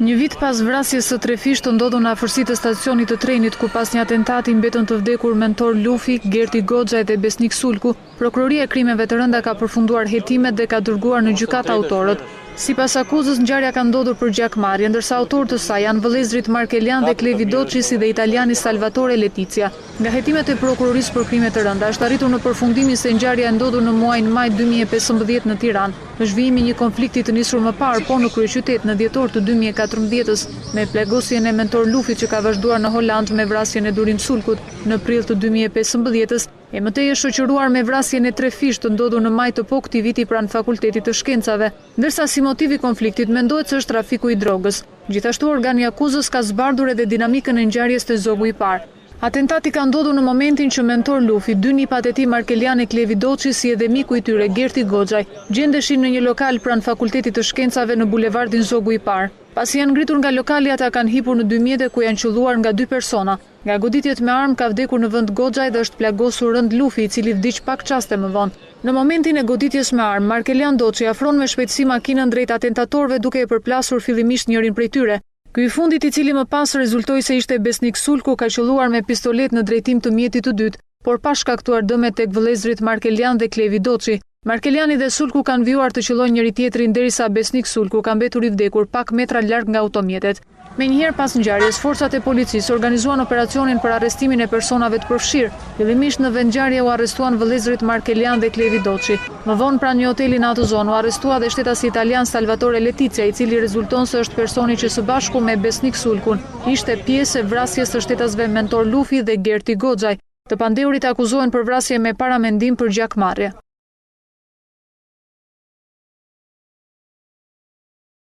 Një vit pas vrasjes së trefishtë të ndodhur në afërsi të stacionit të trenit, ku pas një atentati mbetën të vdekur Mentor Lufi, Gerti Goxhaj dhe Besnik Sulku, Prokuroria e Krimeve të Rënda ka përfunduar hetimet dhe ka dërguar në gjykatë autorët. Sipas akuzës, ngjarja ka ndodhur për gjakmarrje, ndërsa autorë të saj janë vëllezërit Markelian dhe Klevi Doçi si dhe italiani Salvatore Letizia. Nga hetimet e Prokurorisë për Krime të Rënda është arritur në përfundimin se ngjarja e ndodhur në muajin maj 2015 në Tiranë, është vijim i një konflikti të nisur më parë, po në kryeqytet, në dhjetor të 2014-ës, me plagosjen e Mentor Lufit që ka vazhduar në Holandë me vrasjen e Durim Sulkut në prill të 2015-ës, e më tej është shoqëruar me vrasjen e trefishtë të ndodhur në maj të po këtij viti pranë Fakultetit të Shkencave, ndërsa si motiv i konfliktit mendohet se është trafiku i drogës. Gjithashtu organi i akuzës ka zbardhur edhe dinamikën e ngjarjes te Zogu i Parë. Atentati ka ndodhur në momentin që Mentor Lufi, dy nipat e tij Markelian e Klevi Doçi si edhe miku i tyre Gerti Goxhaj, gjendeshin në një lokal pranë Fakultetit të Shkencave në bulevardin Zogu i Parë. Pasi janë ngritur nga lokali ata kanë hipur në dy mjete ku janë qëlluar nga dy persona. Nga goditjet me armë ka vdekur në vend Goxhaj dhe është plagosur rëndë Lufi, i cili vdiq pak çaste më vonë. Në momentin e goditjes me armë, Markelian Doçi afron me shpejtësi makinën drejt atentatorëve duke e përplasur fillimisht njërin prej tyre. Ky i fundit i cili më pas rezultoi se ishte Besnik Sulku ka qëlluar me pistoletë në drejtim të mjetit të dytë, por pa shkaktuar dëme tek vëllezërit Markelian dhe Klevi Doçi. Markeliani dhe Sulku kanë vijuar të qëllojnë njëri-tjetrin derisa Besnik Sulku ka mbetur i vdekur pak metra larg nga automjetet. Menjëherë pas ngjarjes, forcat e policisë organizuan operacionin për arrestimin e personave të përfshirë. Fillimisht në vendngjarje u arrestuan vëllezërit Markelian dhe Klevi Doçi. Më vonë pranë një hoteli në atë zonë u arrestua dhe shtetasi italian Salvatore Letizia, i cili rezulton se është personi që së bashku me Besnik Sulkun ishte pjesë e vrasjes së shtetasve Mentor Lufi dhe Gerti Goxhaj. Të pandehurit akuzohen për vrasje me paramendim për gjakmarrje.